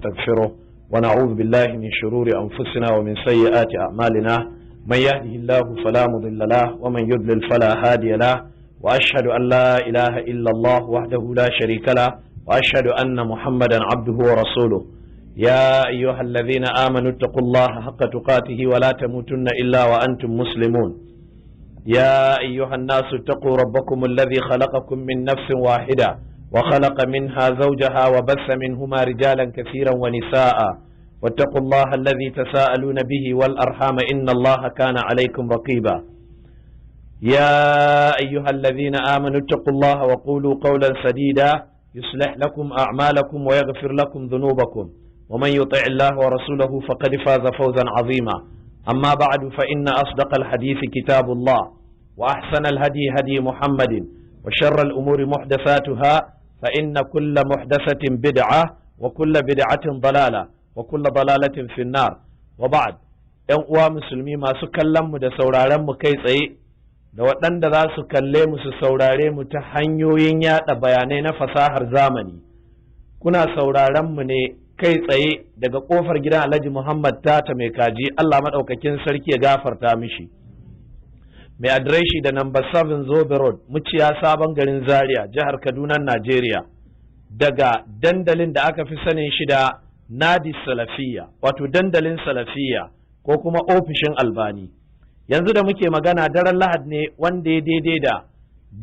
ونستغفره ونعوذ بالله من شرور أنفسنا ومن سيئات أعمالنا. من يهده الله فلا مضل له ومن يضلل فلا هادي له، وأشهد أن لا إله إلا الله وحده لا شريك له، وأشهد أن محمدا عبده ورسوله. يا أيها الذين آمنوا اتقوا الله حق تقاته ولا تموتن إلا وأنتم مسلمون. يا أيها الناس اتقوا ربكم الذي خلقكم من نفس واحدة وخلق منها زوجها وبث منهما رجالا كثيرا ونساء، واتقوا الله الذي تساءلون به والأرحام إن الله كان عليكم رقيبا. يا أيها الذين آمنوا اتقوا الله وقولوا قولا سديدا يصلح لكم أعمالكم ويغفر لكم ذنوبكم، ومن يطع الله ورسوله فقد فاز فوزا عظيما. أما بعد، فإن أصدق الحديث كتاب الله، وأحسن الهدي هدي محمد، وشر الأمور محدثاتها، فإن كل محدثة بدعة وكل بدعة ضلالة وكل ضلالة في النار. وبعد، ‘yan uwa musulmi masu kallon mu da sauraren mu kai tsaye, da waɗanda za su kalle mu su saurare mu ta hanyoyin yaɗa bayanai na fasahar zamani, kuna sauraren mu ne kai tsaye daga ƙofar gidan Alhaji Muhammad Tata Mai Kaji, Allah maɗaukakin sarki ya gafarta mishi, mai adireshi da number 7 Zobe Road, Muciya, Sabon Garin Zaria, jihar Kaduna, Najeriya, daga dandalin da aka fi sanin shi da Nadi Salafiya, wato dandalin Salafiya ko kuma ofishin Albani. Yanzu da muke magana daren Lahad ne, wanda ya daidai da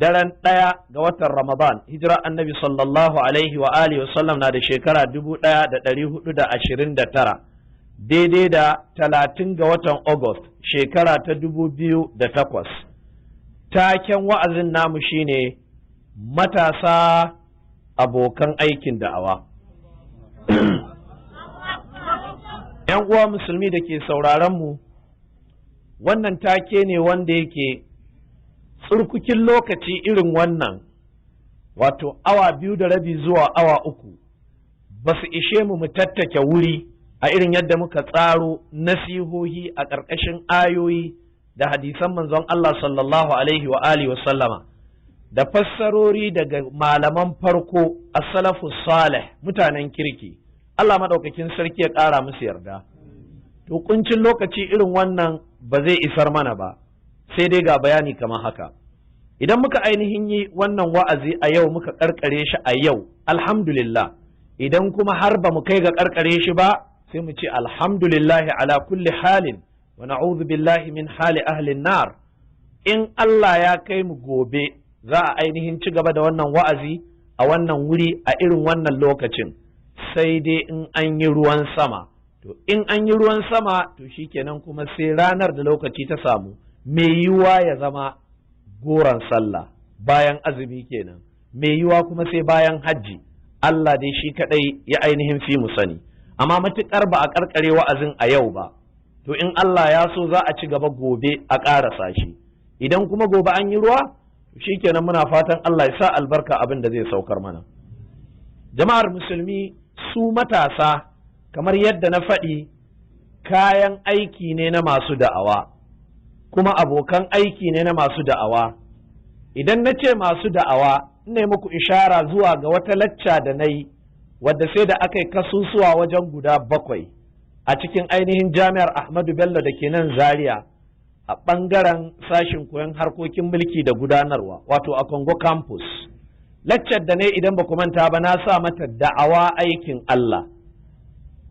daren 1 ga watan Ramadan, hijira Annabi sallallahu alaihi wa alihi wasallam na da shekara 1429, daidai da 30 ga watan August, shekara ta 2008. Taken wa'azin namu shine matasa abokan aikin da'awa. ‘Yan uwa musulmi da ke sauraron mu, wannan take ne wanda yake tsurkukin lokaci irin wannan, wato awa 2.5 zuwa awa 3 ba su ishe mu mu tattake wuri a irin yadda muka tsaro nasihohi a ƙarƙashin ayoyi da hadisan manzon Allah sallallahu alaihi wa alihi wa sallama da fassarori daga malaman farko, as-salafu salih, mutanen kirki, Allah maɗaukakin sarki ya ƙara musu yarda. To, kuncin lokaci irin wannan ba zai isar mana ba, sai dai ga bayani kamar haka. Idan muka ainihin yi wannan wa'azi a yau, muka karkare shi a yau, alhamdulillah. Idan kuma har ba mu kai ga karkare shi ba, sai mu ce alhamdulillah ala kulli halin wa na'udhu billahi min hali ahli nar. In Allah ya kai mu gobe, za a ainihin ci gaba da wannan wa'azi a wannan wuri a irin wannan lokacin, sai dai in an yi ruwan sama. To, in an yi ruwan sama, to shikenan kuma sai ranar da lokaci ta samu, mai yiwuwa ya zama goron sallah bayan azumi kenan, mai yiwuwa kuma sai bayan hajji. Allah dai shi kadai ya ainihin fi mu sani. Amma matukar ba a karkare wa'azin a yau ba, to in Allah ya so za a ci gaba gobe a ƙarasa shi. Idan kuma gobe an yi ruwa, shikenan, muna fatan Allah ya sa albarka abin da zai saukar mana. Jama'ar musulmi, su matasa, kamar yadda na faɗi, kayan aiki ne na masu da'awa, kuma abokan aiki ne na masu da'awa. Idan na ce masu da'awa, ina muku ishara zuwa ga wata lacca da na yi, wadda sai da aka yi kasusuwa wajen guda bakwai a cikin ainihin Jami'ar Ahmadu Bello da ke nan Zaria, a ɓangaren sashin koyon harkokin mulki da gudanarwa, wato a Congo Campus. Laccar da ne, idan ba ku manta ba, na sa mata "Da'awa aikin Allah".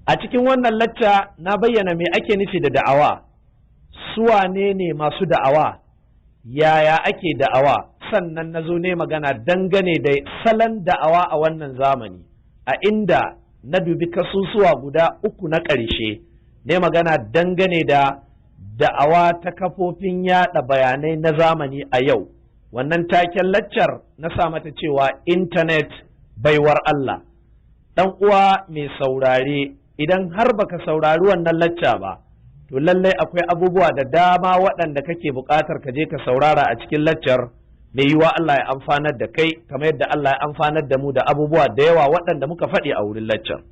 A cikin wannan lacca na bayyana me ake nufi da da'awa, su wane ne masu da'awa, yaya ake da'awa. Sannan na zo ne magana dangane da salon da'awa a wannan zamani, a inda na dubi kasusuwa guda uku na ƙarshe, ne magana dangane da da'awa ta kafofin yada bayanai na zamani a yau. Wannan taken laccar na sa mata cewa "Intanet baiwar Allah". Ɗan uwa mai saurare, idan har baka saurari wannan lacca ba, to lallai akwai abubuwa da dama waɗanda kake buƙatar ka je ka saurara a cikin laccar. Mai yiwa Allah ya amfanar da kai kamar yadda Allah ya amfanar da mu da abubuwa da yawa waɗanda muka faɗi a wurin laccar.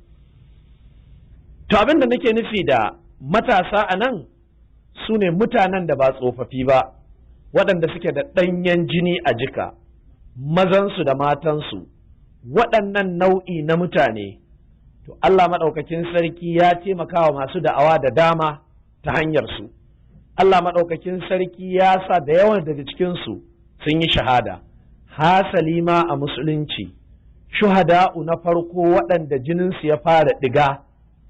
To, abin da nake nufi da matasa a nan su ne mutanen da ba tsofaffi ba, waɗanda suke da ɗanyen jini a jika, mazansu da matansu. Waɗannan nau'i na mutane, to To Allah maɗaukakin sarki ya taimaka wa masu da'awa da dama ta hanyar su. Allah maɗaukakin sarki ya sa da yawan daga cikinsu sun yi shahada. Hasali ma a musulunci, shuhada'u na farko waɗanda jininsu ya fara ɗiga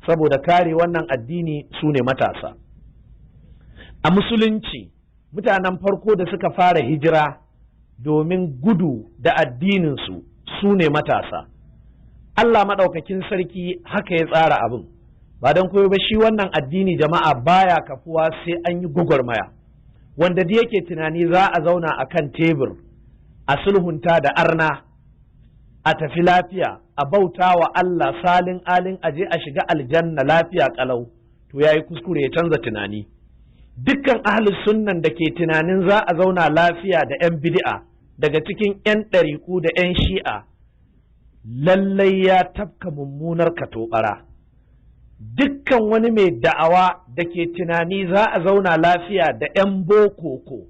saboda kare wannan addini su ne matasa. A musulunci, mutanen farko da suka fara hijira domin gudu da addininsu su ne matasa. Allah maɗaukakin sarki haka ya tsara abin. Ba don koyo ba, shi wannan addini, jama'a, baya kafuwa sai an yi gwagwarmaya. Wanda da yake tunani za a zauna a kan tebur a sulhunta da arna a tafi lafiya, a bauta wa Allah salin alin, aje a shiga aljanna lafiya kalau, to yayi kuskure, ya canza tunani. Dukkan ahli sunnan da ke tunanin za a zauna lafiya da 'yan bid'a daga cikin 'yan ɗariku da 'yan shi'a, lallai ya tafka mummunar katobara. Dukkan wani mai da'awa da ke tunani za a zauna lafiya da 'yan bokoko